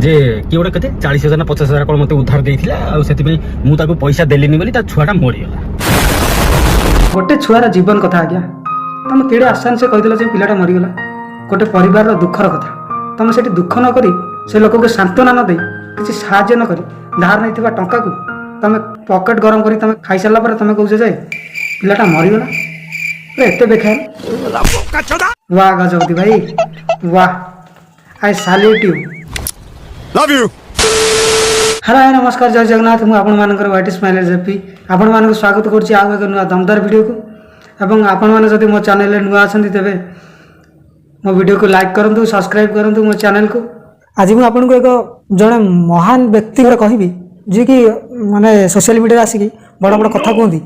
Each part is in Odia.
ଯେ କିଏ ଗୋଟେ କେତେ 40,000 ନା 50,000 କ'ଣ ମୋତେ ଉଧାର ଦେଇଥିଲା, ଆଉ ସେଥିପାଇଁ ମୁଁ ତାକୁ ପଇସା ଦେଲିନି ବୋଲି ତା ଛୁଆଟା ମରିଗଲା। ଗୋଟେ ଛୁଆର ଜୀବନ କଥା ଆଜ୍ଞା, ତମେ କେଡ଼େ ଆସାନ ସେ କହିଦେଲ ଯେ ପିଲାଟା ମରିଗଲା। ଗୋଟେ ପରିବାରର ଦୁଃଖର କଥା, ତମେ ସେଠି ଦୁଃଖ ନ କରି, ସେ ଲୋକକୁ ସାନ୍ତ୍ୱନା ନ ଦେଇ, କିଛି ସାହାଯ୍ୟ ନ କରି, ଧାର ନେଇଥିବା ଟଙ୍କାକୁ ତମେ ପକେଟ ଗରମ କରି ତମେ ଖାଇସାରିଲା ପରେ ତମେ କହୁଛ ଯେ ପିଲାଟା ମରିଗଲା। ପୁରା ଏତେ ବେଖାୟାର। ୱାହ ଗଜପତି ଭାଇ ୱାହ, I salute you. Love you. Hello ଭାଇ, ନମସ୍କାର, ଜୟ ଜଗନ୍ନାଥ। ମୁଁ ଆପଣମାନଙ୍କର ୱାଇଟି ସ୍ମାଇଲର ଜେପି ଆପଣମାନଙ୍କୁ ସ୍ୱାଗତ କରୁଛି ଆଉ ଏକ ନୂଆ ଦମଦାର ଭିଡ଼ିଓକୁ। ଏବଂ ଆପଣମାନେ ଯଦି ମୋ ଚ୍ୟାନେଲରେ ନୂଆ ଅଛନ୍ତି, ତେବେ ମୋ ଭିଡ଼ିଓକୁ ଲାଇକ୍ କରନ୍ତୁ, ସବସ୍କ୍ରାଇବ୍ କରନ୍ତୁ ମୋ ଚ୍ୟାନେଲକୁ। ଆଜି ମୁଁ ଆପଣଙ୍କୁ ଏକ ଜଣେ ମହାନ ବ୍ୟକ୍ତିଙ୍କର କହିବି, ଯିଏକି ମାନେ ସୋସିଆଲ ମିଡ଼ିଆରେ ଆସିକି ବଡ଼ ବଡ଼ କଥା କୁହନ୍ତି,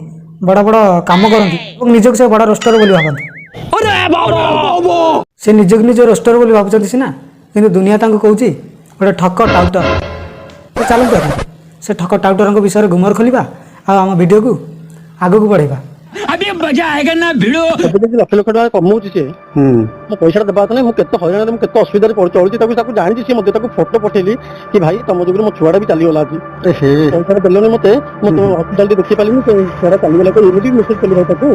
ବଡ଼ ବଡ଼ କାମ କରନ୍ତି ଏବଂ ନିଜକୁ ସେ ବଡ଼ ରୋଷ୍ଟର ବୋଲି ଭାବନ୍ତି। ସେ ନିଜକୁ ନିଜ ରୋଷ୍ଟର ବୋଲି ଭାବୁଛନ୍ତି ସିନା, କିନ୍ତୁ ଦୁନିଆ ତାଙ୍କୁ କହୁଛି ଗୋଟେ ଠକ, ଟାଉଟର। ତ ଚାଲନ୍ତୁ ଆଜ୍ଞା, ସେ ଠକ ଟାଉଟରଙ୍କ ବିଷୟରେ ଗୁମର ଖୋଲିବା ଆଉ ଆମ ଭିଡ଼ିଓକୁ ଆଗକୁ ବଢ଼େଇବା। ଏବେ ଯଦି ଲକ୍ଷ ଲକ୍ଷ ଟଙ୍କା କମଉଛି ସେ, ମୋ ପଇସାଟା ଦେବା କଥା ନାହିଁ? ମୁଁ କେତେ ହଇରାଣରେ, ମୁଁ କେତେ ଅସୁବିଧାରେ ଚଳୁଛି, ତାକୁ ଜାଣିଛି ସିଏ ମଧ୍ୟ। ତାକୁ ଫଟୋ ପଠେଇଲି କି ଭାଇ, ତମ ଯୋଗୁରୁ ମୋ ଛୁଆଟା ବି ଚାଲିଗଲା ଆଜି, ପଇସାଟା ଦେଲନି ମତେ, ମୁଁ ତ ହସ୍ପିଟାଲ ଦେଖେଇ ପାରିଲିନି, ସେ ଛୁଆଟା ଚାଲିଗଲା ତ ଏମିତି ମେସେଜ କଲି ଭାଇ ତାକୁ।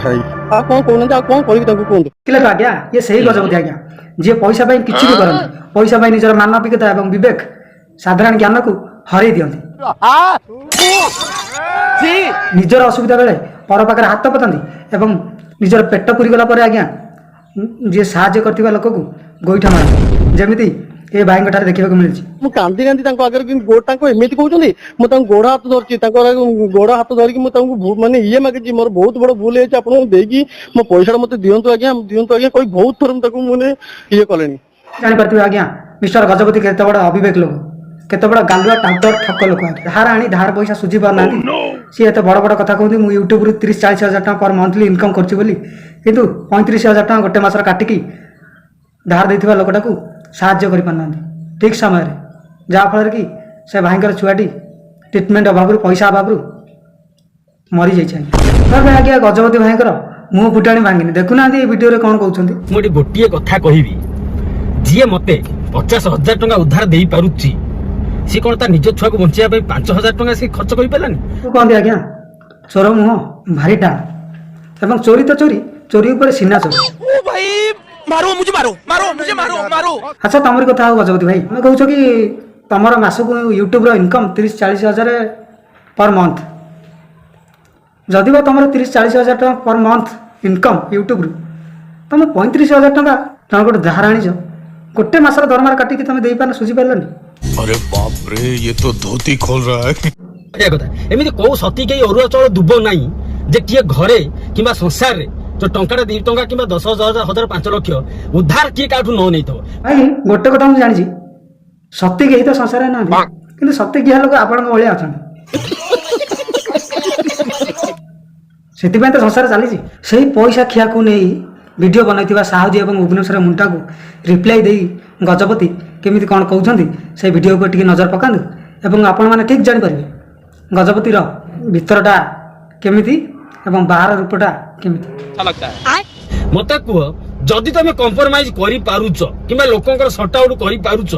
ଭାଇ। ଆଉ କଣ କହୁନାହାନ୍ତି, ଆଉ କଣ କରିବି ତାଙ୍କୁ କୁହନ୍ତୁ। ଥିଲେ ତ ଆଜ୍ଞା, ଇଏ ସେଇ ଗଜପତି ଆଜ୍ଞା, ଯିଏ ପଇସା ପାଇଁ କିଛି ବି କରନ୍ତି। ପଇସା ପାଇଁ ନିଜର ମାନବିକତା ଏବଂ ବିବେକ, ସାଧାରଣ ଜ୍ଞାନକୁ ହରେଇ ଦିଅନ୍ତି। ନିଜର ଅସୁବିଧା ବେଳେ ପର ପାଖରେ ହାତ ପତାନ୍ତି ଏବଂ ନିଜର ପେଟ ପୁରିଗଲା ପରେ ଆଜ୍ଞା, ଯିଏ ସାହାଯ୍ୟ କରିଥିବା ଲୋକକୁ ଗୋଇଠା ମାରନ୍ତି, ଯେମିତି ଏ ଭାଇଙ୍କ ଠାରେ ଦେଖିବାକୁ ମିଳିଛି। ମୁଁ କାନ୍ଦି କାନ୍ଦି ତାଙ୍କ ଆଗରେ କିନ୍ତୁ ତାଙ୍କୁ ଏମିତି କହୁଛନ୍ତି। ମୁଁ ତାଙ୍କୁ ଗୋଡ ହାତ ଧରିଛି, ତାଙ୍କ ଗୋଡ ହାତ ଧରିକି ମୁଁ ତାଙ୍କୁ ମାନେ ଇଏ ମାଗିଛି, ମୋର ବହୁତ ବଡ ଭୁଲ ହେଇଛି, ଆପଣଙ୍କୁ ଦେଇକି ମୋ ପଇସାଟା ମତେ ଦିଅନ୍ତୁ ଆଜ୍ଞା, ଦିଅନ୍ତୁ ଆଜ୍ଞା କହି ବହୁତ ଥର ମୁଁ ତାକୁ ମାନେ ଇଏ କଲେଣି। ଜାଣିପାରୁଥିବେ ଆଜ୍ଞା, ମିଷ୍ଟର ଗଜପତି କେତେ ବଡ଼ ଅବିବେକ ଲୋକ, କେତେ ବଡ଼ ଗାଲୁଆ, ଟାଉଟର, ଠକ ଲୋକ ଆଜ୍ଞା। ଧାର ଆଣି ଧାର ପଇସା ସୁଝି ପାରୁନାହାନ୍ତି। ସିଏ ଏତେ ବଡ଼ ବଡ଼ କଥା କୁହନ୍ତି, ମୁଁ ୟୁଟ୍ୟୁବରୁ 30-40 ହଜାର ଟଙ୍କା ପର ମନ୍ଥଲି ଇନକମ୍ କରୁଛି ବୋଲି। କିନ୍ତୁ 35,000 ଟଙ୍କା ଗୋଟେ ମାସର କାଟିକି ଧାର ଦେଇଥିବା ଲୋକଟାକୁ ସାହାଯ୍ୟ କରିପାରୁନାହାନ୍ତି ଠିକ୍ ସମୟରେ, ଯାହାଫଳରେ କି ସେ ଭାଇଙ୍କର ଛୁଆଟି ଟ୍ରିଟମେଣ୍ଟ ଅଭାବରୁ, ପଇସା ଅଭାବରୁ ମରିଯାଇଛି ଆଜ୍ଞା। ତାପରେ ଆଜ୍ଞା, ଗଜପତି ଭାଇଙ୍କର ମୁହଁ ଫୁଟାଣି ଭାଙ୍ଗିନି। ଦେଖୁନାହାନ୍ତି ଏ ଭିଡ଼ିଓରେ କ'ଣ କହୁଛନ୍ତି। ମୁଁ ଏଠି ଗୋଟିଏ କଥା କହିବି, ଯିଏ ମତେ 50,000 ଟଙ୍କା ଉଧାର ଦେଇପାରୁଛି, ସିଏ କ'ଣ ତା ନିଜ ଛୁଆକୁ ବଞ୍ଚେଇବା ପାଇଁ 5,000 ଟଙ୍କା ସେ ଖର୍ଚ୍ଚ କରିପାରିଲାନି? କହନ୍ତି ଆଜ୍ଞା, ଚୋର ମୁହଁ ଭାରି ଟାଣ ଏବଂ ଚୋରି ତ ଚୋରି, ଚୋରି ଉପରେ ସିନା ଚୋରି। भाई, मारो मुझे, मारो, मारो मुझे, मारो, मारो। ଆଚ୍ଛା, ତମରି କଥା ହଉ ଗଜପତି ଭାଇ, ତମେ କହୁଛ କି ତମର ମାସକୁ ୟୁଟ୍ୟୁବର ଇନକମ୍ 30-40 ହଜାର ପର ମନ୍ଥ। ଯଦି ବା ତମର 30-40 ହଜାର ଟଙ୍କା ପର ମନ୍ଥ ଇନକମ୍ ୟୁଟ୍ୟୁବରୁ, ତମେ 35,000 ଟଙ୍କା ଜଣଙ୍କଠୁ ଧାର ଆଣିଛ, ଗୋଟେ ମାସର ଦରମାର କାଟିକି ତମେ ଦେଇପାରିନ, ସୁଝି ପାରିଲନି। अरे बाप रे, ये तो धोती खोल रहा है। କରିବା କଥା, ଏମିତି କୋଉ ସତୀ କେହି ଅରୁଆ ଚାଉଳ ଦୁବ ନାହିଁ ଯେ କିଏ ଘରେ କିମ୍ବା ସଂସାରରେ ଯୋଉ ଟଙ୍କାଟା, 2 ଟଙ୍କା କିମ୍ବା 10,000, ହଜାର, 5 ଲକ୍ଷ ଉଧାର କିଏ କାହାଠୁ ନ ନେଇଥିବ। ଭାଇ, ଗୋଟେ କଥା ମୁଁ ଜାଣିଛି, ସତୀ କେହି ତ ସଂସାରରେ ନାହାନ୍ତି, କିନ୍ତୁ ସତୀ କିହା ଲୋକ ଆପଣଙ୍କ ଭଳିଆ ଅଛନ୍ତି, ସେଥିପାଇଁ ତ ସଂସାର ଚାଲିଛି। ସେଇ ପଇସା ଖିଆକୁ ନେଇ ଭିଡ଼ିଓ ବନାଇଥିବା ସାହୁଜୀ ଏବଂ ଭୁବନେଶ୍ୱର ମୁଣ୍ଡାକୁ ରିପ୍ଲାଇ ଦେଇ ଗଜପତି କେମିତି କ'ଣ କହୁଛନ୍ତି, ସେଇ ଭିଡ଼ିଓ ଉପରେ ଟିକେ ନଜର ପକାନ୍ତୁ ଏବଂ ଆପଣମାନେ ଠିକ୍ ଜାଣିପାରିବେ ଗଜପତିର ଭିତରଟା କେମିତି ଏବଂ ବାହାର ରୂପଟା କେମିତି। ମତେ କୁହ, ଯଦି ତମେ କମ୍ପ୍ରମାଇଜ କରିପାରୁଛ କିମ୍ବା ଲୋକଙ୍କର ସର୍ଟ ଆଉଟ କରିପାରୁଛ,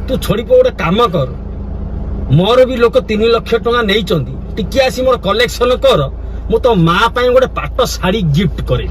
ତୁ ଛୋଡ଼ିପ ଗୋଟେ କାମ କର, ମୋର ବି ଲୋକ 3 ଲକ୍ଷ ଟଙ୍କା ନେଇଛନ୍ତି, ଟିକେ ଆସି ମୋର କଲେକ୍ସନ କର, ମୁଁ ତୋ ମା ପାଇଁ ଗୋଟେ ପାଟ ଶାଢୀ ଗିଫ୍ଟ କରେ।